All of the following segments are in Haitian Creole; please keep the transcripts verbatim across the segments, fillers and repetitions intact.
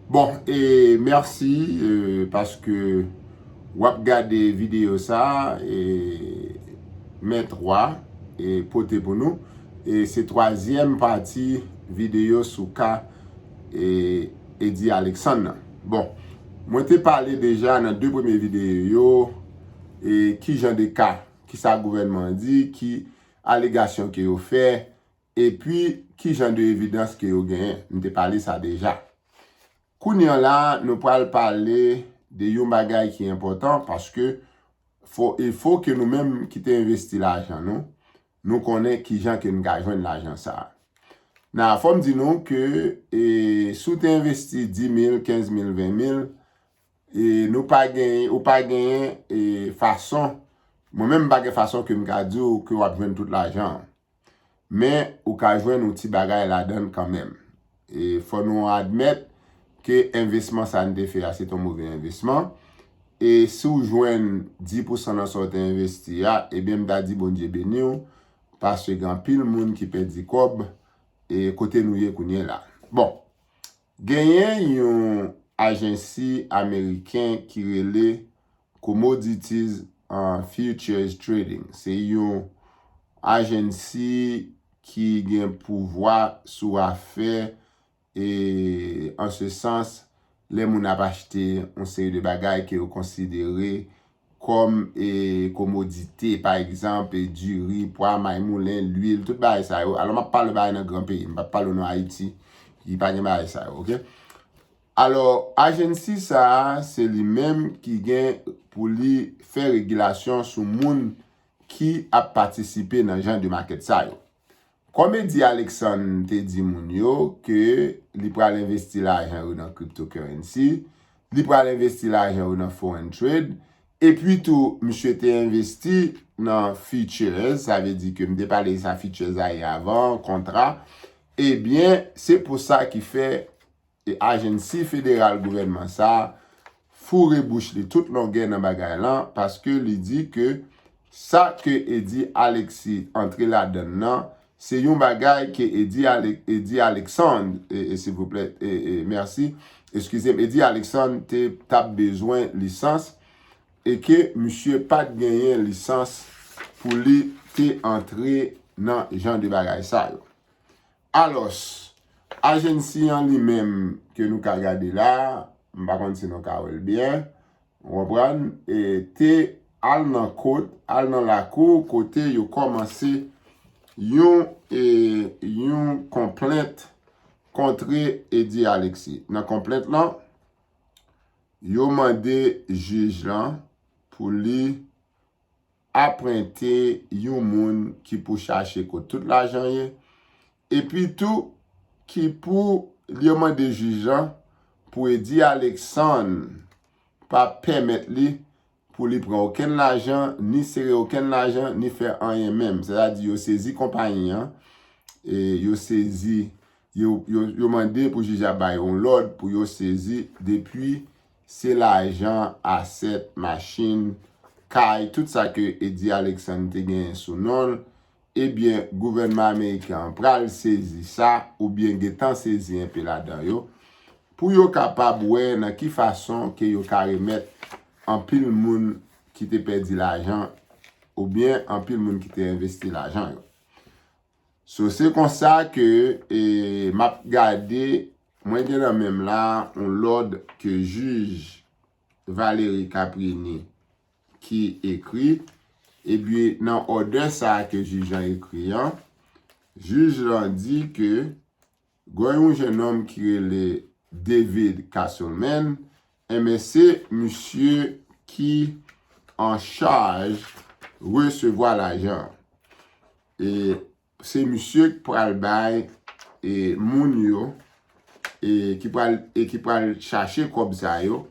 Bon, e mèsi, e, paske w ap gade videyo sa, e, men twa, e, pote pou nou. E se twazyèm pati videyo sou ka, e, Eddy Alexandre nan. Bon, mwen te pale deja nan de premye videyo yo, e, ki jan de ka, ki sa gouvènman an di, ki alegasyon ke yo fè, epi ki jan de evidans ke yo genyen. M te pale sa deja. Kounye a la, nou pral pale de yon bagay ki enpòtan, paske fò, e fò ke nou menm ki te envesti lajan nou, nou konnen ki jan ke nou ka jwenn lajan sa a. Nan, fò m di nou ke, e, si w te envesti dis mil, kenz mil, ven mil, e, nou pa genyen, ou pa genyen, e, fason, mwen menm m pa gen fason ke m ka di w ke w ap jwenn tout lajan an. Men, ou ka jwenn yon ti bagay ladan l kanmenm. E fò nou admèt ke envesman sa n te fè a, se t yon move envesman. E si w jwenn dis pousan nan sa w te envesti a, ebyen, m ta di Bondye beni w, paske gen anpil moun ki pèdi kòb, e kote nou ye kounye la. Bon, genyen yon ajansi ameriken ki rele Commodities and Futures Trading. Se yon ajansi ki gen pouvwa sou afè, e, an se sans, lè moun ap achte yon seri de bagay ke yo konsidere kòm, e, komodite, pa egzanp, e, diri, pwa, may moulen, lwil, tout bagay sa yo. Alò, m ap pale bagay nan gran peyi, m p ap pale w nan Ayiti, ki pa gen bagay sa yo, oke? Alò, ajansi sa a, se li menm ki gen pou li fè regilasyon sou moun ki ap patisipe nan jan de makèt sa yo. Kòm Eddy Alexandre te di moun yo ke li pral envesti lajan yo nan cryptocurrency, li pral envesti lajan yo nan foreign trade, epi tou, misye te envesti nan futures, sa vle di ke m te pale sa futures a ye avan, kontra, ebyen, se pou sa ki fè e ajansi federal gouvènman sa a foure bouch li tout longè nan bagay lan, paske li di ke sa ke Eddy Alexis antre ladan l nan, se yon bagay ke Eddy Ale-, Eddy Alexandre, e, e, silvouplè, e, e, mèsi, eskize m, Eddy Alexandre te t ap bezwen lisans, e ke misye pa t genyen lisans pou li te antre nan jan de bagay sa yo. Alòs, ajansi an li menm ke nou ka gade la, m pa konn si nou ka wè l byen, w konprann, e te al nan kot, al nan lakou kote yo kòmanse yon, e, yon konplent kontre Eddy Alexis. Nan konplent lan, yo mande jij lan pou li aprente yon moun ki pou chache kot tout lajan ye, epi tou ki pou li mande jij lan pou Eddy Alexandre pa pèmèt li pou li pran okenn lajan, ni sere okenn lajan, ni fè anyen menm. Sètadi yo sezi konpayi an, e yo sezi, yo, yo, yo mande pou jij la bay yon lòd pou yo sezi depi se lajan, asèt, machin, kay, tout sa ke Eddy Alexandre te genyen sou non l, ebyen, gouvènman ameriken an pral sezi sa, oubyen gentan sezi enpe ladan yo, pou yo kapab wè nan ki fason ke yo ka remèt anpil moun ki te pèdi lajan, oubyen anpil moun ki te envesti lajan yo. So, se konsa ke, e, m ap gade, mwen gen nan men m la yon lòd ke jij Valérie Caprini ki ekri, epi nan òdè sa a ke jij lan ekri an, jij lan di ke gen yon jennonm ki rele David Castleman, enben se misye ki an chaj resevwa lajan. E se misye k pral bay, e, moun yo, e ki pral, e ki pral chache kòb sa yo,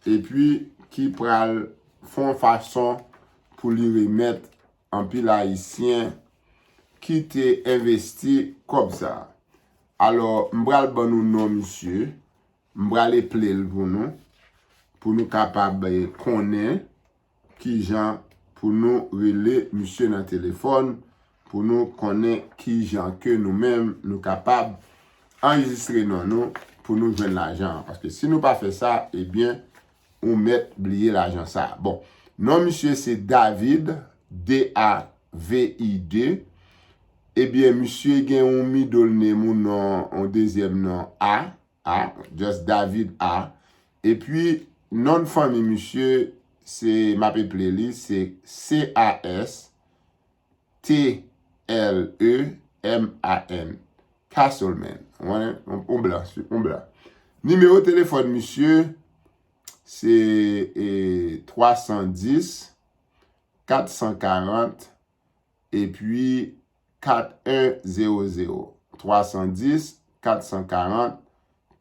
epi ki pral fè yon fason pou li remèt anpil Ayisyen ki te envesti kòb sa a. Alò, m pral ban nou non misye, m pral eple l pou nou, pou nou kapab, e, konnen kijan pou nou rele misye nan telefòn, pou nou konnen kijan ke nou menm nou kapab anrejistre non nou, pou nou jwenn lajan an. Paske si nou pa fè sa, ebyen, ou mèt bliye lajan sa. Bon, non misye se David, D A V I D. Ebyen, misye gen yon middle name ou non, yon dezyèm non A, A, just David A. Epi, non fanmi misye, se, m ap eple li, se C A S T L E M A N. Castleman. Yon, yon blan, yon blan. Nimewo telefòn misye, se e, twa san dis, kat san karant, epi kat en zewo zewo. Twa san dis, kat san karant,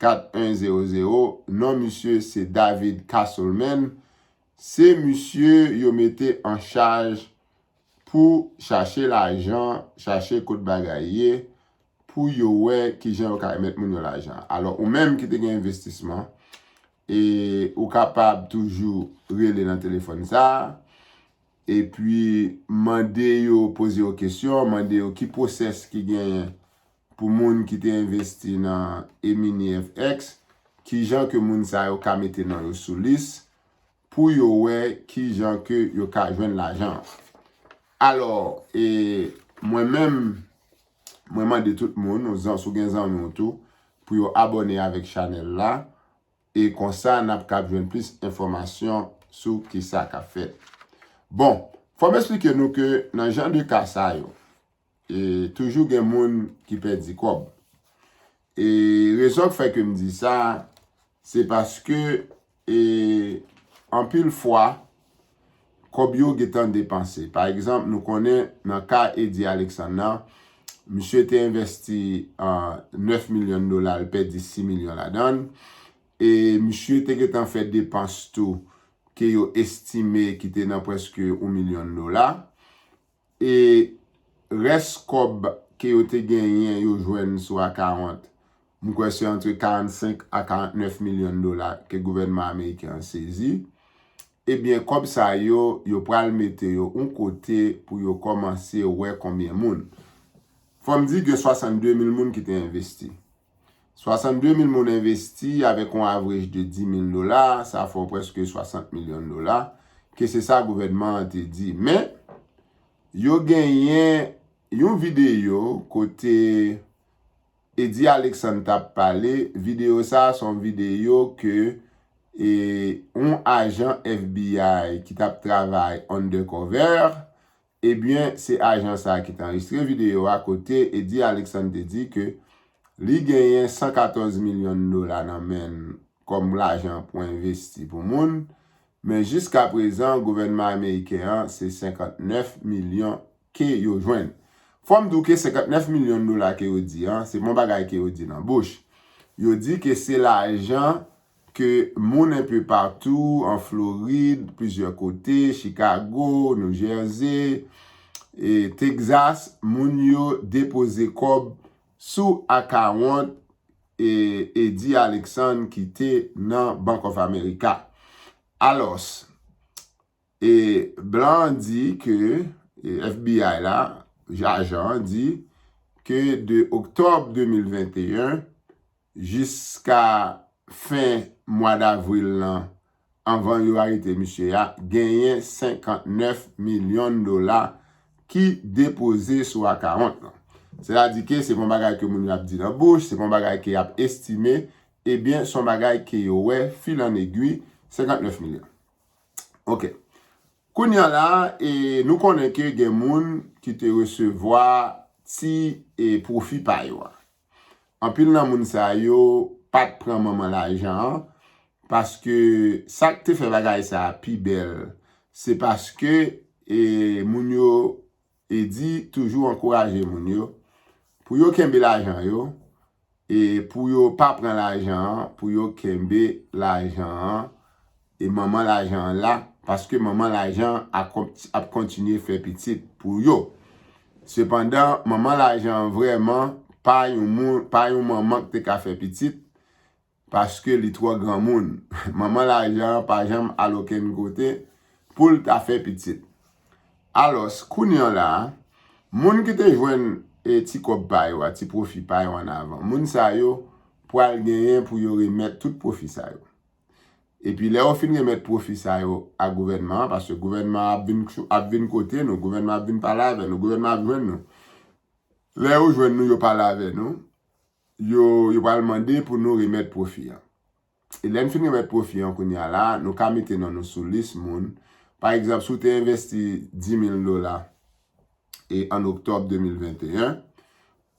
kat en zewo zewo. Non misye se David Castleman. Se misye yo mete an chaj pou chache lajan, chache kot bagay ye, pou yo wè kijan yo ka remèt moun yo lajan. Alò, ou menm ki te gen envestisman, e ou kapab toujou rele nan telefòn sa a, epi mande yo, poze yo kesyon, mande yo ki pwosès ki genyen pou moun ki te envesti nan Emini F X, kijan ke moun sa yo ka mete non yo sou lis, pou yo wè kijan ke yo ka jwenn lajan an. Alò, e, mwen menm, mwen mande tout moun, ou zan-, si w gen zanmi w tou, pou yo abòne avèk chanèl la, e konsa n ap kab jwenn plis enfòmasyon sou kisa k ap fèt. Bon, fò m eksplike nou ke nan jan de ka sa yo, e toujou gen moun ki pèdi kòb. E rezon k fè ke m di sa, se paske, e, anpil fwa, kòb yo gentan depanse. Pa egzanp, nou konnen nan ka Eddy Alexandre nan, misye te envesti, a, nèf milyon dola, l pèdi sis milyon ladan l. E misye te gentan fè depans tou ke yo estime ki te nan prèske yon milyon dola. E rès kòb ke yo te genyen yo jwenn sou akawont, m kwè se antre karannsenk a karantnèf milyon dola ke gouvènman ameriken an sezi. Ebyen, kòb sa yo, yo pral mete yo yon kote pou yo kòmanse wè konbyen moun. Fò m di gen swasannde mil moun ki te envesti. Swasannde mil moun envesti avèk yon average de dis mil dola, sa fè w prèske swasant milyon dola, ke se sa gouvènman an te di. Men, yo genyen yon videyo kote Eddy Alexandre t ap pale. Videyo sa a se yon videyo ke, e, yon ajan F B I ki t ap travay undercover, ebyen, se ajan sa a ki t anrejistre videyo a kote Eddy Alexandre te di ke li genyen san katòz milyon dola nan men l kòm lajan pou envesti pou moun, men jiska prezan, gouvènman ameriken an, se senkantnèf milyon ke yo jwenn. Fò m di w ke senkantnèf milyon dola ke yo di an, se pa yon bagay ke yo di nan bouch. Yo di ke se lajan ke moun enpe patou, an Florid, plizyè kote, Chicago, New Jersey, e Texas, moun yo depoze kòb sou akawont, e, Eddy Alexandre ki te nan Bank of America. Alòs, e, blan an di ke, e, F B I la, ajan an di ke de oktòb de mil venteyen jiska fen mwa davril lan, anvan yo arete misye a, genyen senkantnèf milyon dola ki depoze sou akawont lan. Sètadi ke se pa yon bagay ke moun yo ap di nan bouch, se pa yon bagay ke y ap estime, ebyen, se yon bagay ke yo wè fil an egwi, senkantnèf milyon. Oke. Kounye a la, e, nou konnen ke gen moun ki te resevwa ti, e, pwofi pa yo a. Anpil nan moun sa yo pa t pran manman lajan an, paske sa k te fè bagay sa a pi bèl, se paske, e, moun yo, Eddy toujou ankouraje moun yo pou yo kenbe lajan yo, e pou yo pa pran lajan an, pou yo kenbe lajan an, e manman lajan an la, paske manman lajan an ap kontinye fè pitit pou yo. Sepandan, manman lajan an vrèman pa yon moun, pa yon manman ki te ka fè pitit, paske li twò granmoun. Manman lajan an pa janm al okenn kote pou l ta fè pitit. Alòs, kounye a la a, moun ki te jwenn, e, ti kòb pa yo a, ti pwofi pa yo annavan, moun sa yo pral genyen pou yo remèt tout pwofi sa yo. Epi lè yo fin remèt pwofi sa yo a gouvènman an, paske gouvènman an ap vin, ap vin kote nou, gouvènman ap vin pale avè nou, gouvènman ap jwenn nou. Lè yo jwenn nou, yo pale avè nou, yo, yo pral mande pou nou remèt pwofi an. E lè n fin remèt pwofi an kounye a la, nou ka mete non nou sou lis moun. Pa egzanp, si w te envesti dis mil dola e an oktòb de mil venteyen,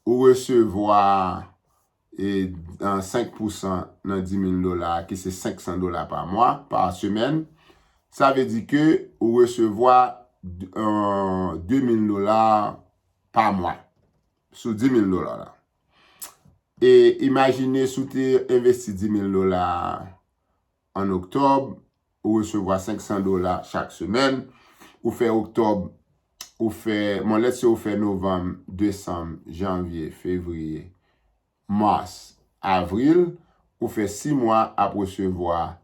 ou resevwa e, an senk pousan nan dis mil dola, ki se senk san dola pa mwa, pa semèn, sa vle di ke ou resevwa, e, de mil dola pa mwa sou dis mil dola la. E imajine si w te envesti dis mil dola an oktòb, ou resevwa senk san dola chak semèn, ou fè oktòb, ou fè, bon, let's say ou fè novanm, desanm, janvye, fevriye, mas, avril, ou fè sis mwa ap resevwa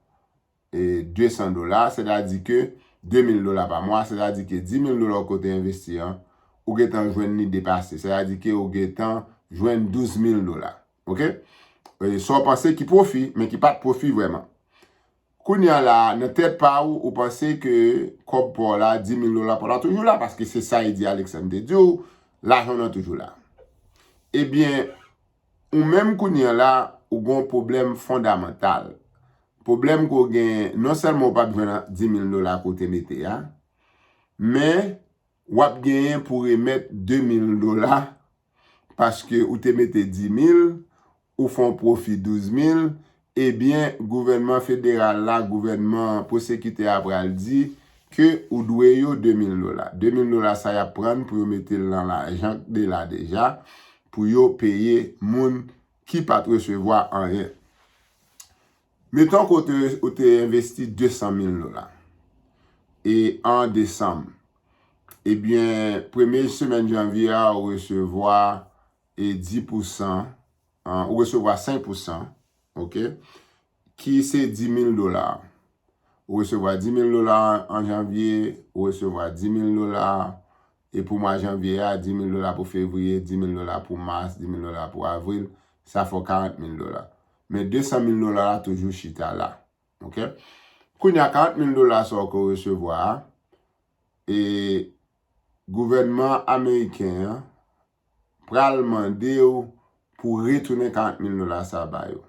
e, de san dola, sètadi ke de mil dola pa mwa, sètadi ke dis mil dola ou kote envesti an, ou gentan jwenn li depase, sètadi ke ou gentan jwenn douz mil dola. Oke? E, sa w panse ki pwofi, men ki pa t pwofi vrèman. Kounye a la, nan tèt pa ou, ou panse ke kòb pa w la, dis mil dola pa w la toujou la, paske se sa Eddy Alexandre te di w, lajan w nan toujou la. Ebyen, ou menm kounye a la, ou gen yon pwoblèm fondamantal. Pwoblèm ke w gen, non sèlman ou p ap jwenn dis mil dola ke w te mete a, men w ap genyen pou remèt de mil dola, paske ou te mete dis mil, ou fè yon pwofi douz mil, ebyen, gouvènman federal la, gouvènman pwosekitè a pral di ke ou dwe yo de mil dola. De mil dola sa y ap pran pou yo mete l nan lajan de la deja, pou yo peye moun ki pa t resevwa anyen. Meton ke w te, ou te envesti de san mil dola. E an desanm, ebyen, premye semèn janvye a, ou resevwa e dis pousan, an, ou resevwa senk pousan, oke, ki se dis mil dola. Ou resevwa dis mil dola an janvye, ou resevwa dis mil dola, e pou mwa janvye a, dis mil dola pou fevriye, dis mil dola pou mas, dis mil dola pou avril, sa fè w karant mil dola. Men de san mil dola la toujou chita la. Oke? Kounye a, karant mil dola sa w ke w resevwa a, e gouvènman ameriken an pral mande w pou retounen karant mil dola sa ba yo.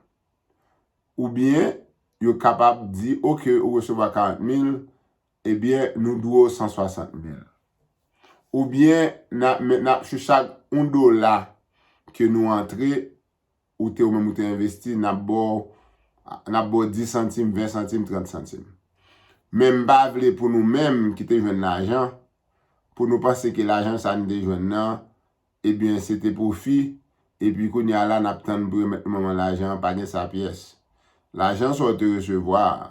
Oubyen, yo kapab di, oke, ou resevwa karant mil, ebyen, nou dwe w san swasant mil. Oubyen, n ap, n ap, sou chak yon dola ke nou antre, ou te, ou menm ou te envesti, n ap ba w, n ap ba w dis santim, ven santim, trant santim. Men m pa vle pou nou menm ki te jwenn lajan, pou nou panse ke lajan sa n te jwenn nan, ebyen, se te pwofi, epi kounye a la, n ap tann pou yo remèt nou manman lajan an, pa gen sa pyès. Lajan sa w te resevwa a,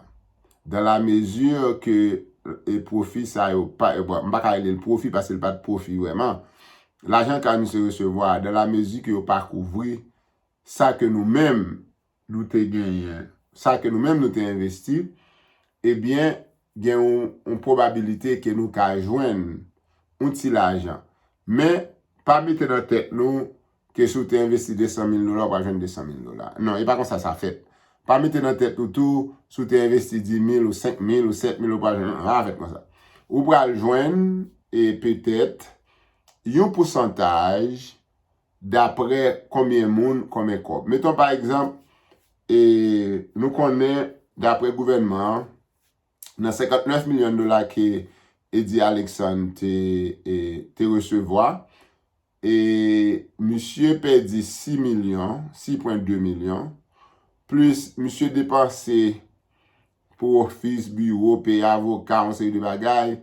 dans la mesure que, e, pwofi sa yo pa, e, bon, m pa ka rele l pwofi paske l pa t pwofi vrèman. Lajan ke misye resevwa a, dans la mesure que yo pa kouvri sa ke nou menm nou te genyen, sa ke nou menm nou te envesti, ebyen, gen yon, yon pwobabilite ke nou ka jwenn yon ti lajan. Men, pa mete nan tèt nou ke si w te envesti de san mil dola, w pral jwenn de san mil dola. Non, e pa konsa sa fèt. Pa mete nan tèt ou tou, si w te envesti dis mil ou senk mil ou sèt mil, ou pral jwenn, non, sa pa fèt konsa. Ou pral jwenn, e petèt, yon pousantaj daprè konbyen moun, konbyen kòb. Meton, pa egzanp, e, nou konnen, daprè gouvènman an, nan senkantnèf milyon dola ke Eddy Alexandre te, e, te resevwa, e, misye pèdi sis milyon, sis pwen de milyon, plis misye depanse pou ofis, biwo, peye avoka, yon seri de bagay.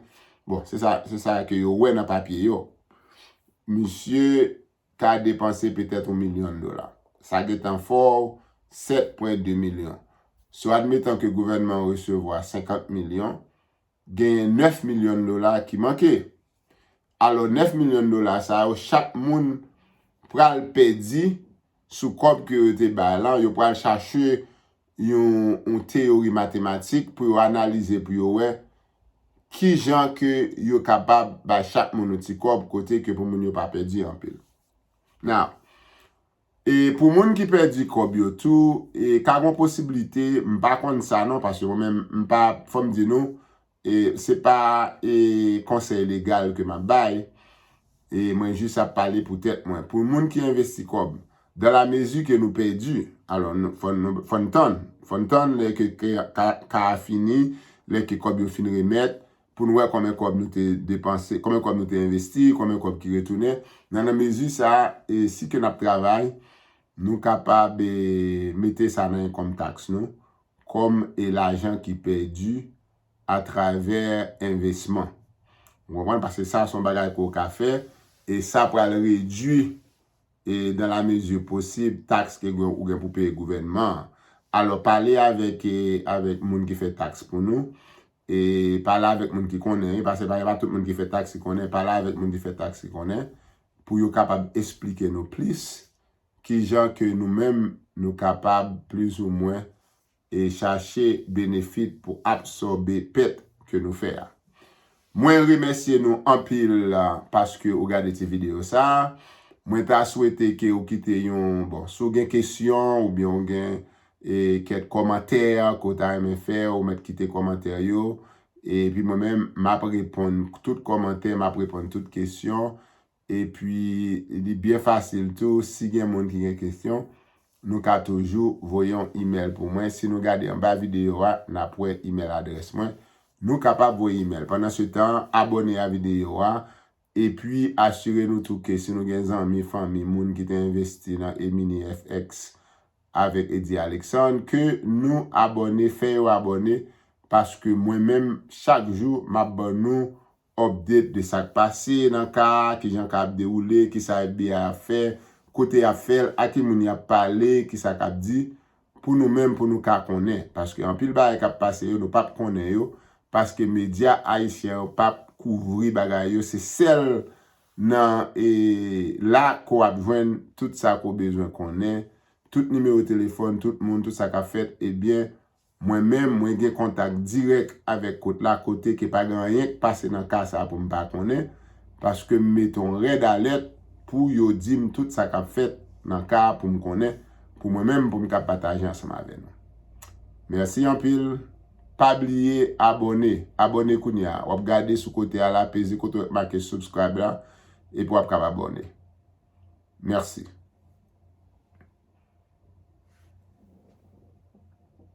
Bon, se sa, se sa ke yo wè nan papye yo. Misye ka depanse petèt yon milyon dola. Sa gentan fè w sèt pwen de milyon. Si w admetan ke gouvènman an resevwa senkant milyon, genyen nèf milyon dola ki manke. Alò, nèf milyon dola sa yo, chak moun pral pèdi sou kòb ke yo te bay lan, yo pral chache yon, yon teyori matematik pou yo analize, pou yo wè ki jan ke yo kapab bay chak moun yon ti kòb kote ke pou moun yo pa pèdi anpil. Now, E pou moun ki pèdi kòb yo tou, e ka gon posiblite, m pa konn sa non, paske mwen menm, m pa, fò m di nou, e se pa e konsèy legal ke m ap bay, e mwen jis ap pale pou tèt mwen. Pou moun ki envesti kòb, dans la mesure que nou pèdi, alò, nou, fò n, nou, fò n tann, fò n tann lè ke, ke ka, ka a fini, lè ke kòb yo fin remèt, pou n wè konbyen kòb nou te depanse, konbyen kòb nou te envesti, konbyen kòb ki retounen. Nan, nan mezi sa, e si ke n ap travay, nou kapab e, mete sa nan enkòm taks nou, kòm e lajan ki pèdi atravè envesman. Ou konprann? Paske sa se yon bagay ke w ka fè, e sa pral redui, e dans la mesure possible, taks ke gen, ou gen pou peye gouvènman an. Alò, pale avèk, e, avèk moun ki fè taks pou nou, e pale avèk moun ki konnen, e paske pa, pa tout moun ki fè taks ki konnen, pale avèk moun ki fè taks ki konnen, pou yo kapab esplike nou plis kijan ke nou menm nou kapab plizoumwen e chache benefit pou absòbe pèt ke nou fè a. Mwen remèsye nou anpil, a, paske ou gade ti videyo sa a. Mwen ta swete ke ou kite yon, bon, si w gen kesyon oubyen w gen e kèk kòmantè ke w ta renmen fè, ou mèt kite kòmantè yo. Epi mwen menm, m ap reponn tout kòmantè, m ap reponn tout kesyon. Epi, li byen fasil tou, si gen moun ki gen kesyon, nou ka toujou voye yon imèl pou mwen. Si nou gade anba videyo a, n ap wè imèl adrès mwen. Nou kapab voye imèl. Pandan se tan, abòne a videyo a. Epi, asire nou tou ke si nou gen zanmi, fanmi, moun ki te envesti nan Emini F X avèk Eddy Alexandre, ke nou abòne, fè yo abòne, paske mwen menm, chak jou, m ap ban nou update de sa k pase nan ka a, kijan ka ap dewoule, kisa F B I ap fè, kote y ap fè l, a ki moun y ap pale, kisa k ap di, pou nou menm, pou nou ka konnen. Paske anpil bagay k ap pase yo, nou p ap konnen yo, paske medya ayisyen yo p ap kouvri bagay yo. Se sèl nan, e, la ke w ap jwenn tout sa ke w bezwen konnen, tout nimewo telefòn, tout moun, tout sa k ap fèt, ebyen, mwen menm, mwen gen kontak dirèk avèk kot la, kote ke pa gen anyen k pase nan ka sa a pou m pa konnen, paske m mete yon rèd alèt pou yo di m tout sa k ap fèt nan ka a pou m konnen, pou mwen menm, pou m ka pataje ansanm avè nou. Mèsi anpil. Pa bliye abòne. Abòne kounye a. W ap gade sou kote a la, peze kote w make subscribe la, epi w ap kab abòne. Mèsi.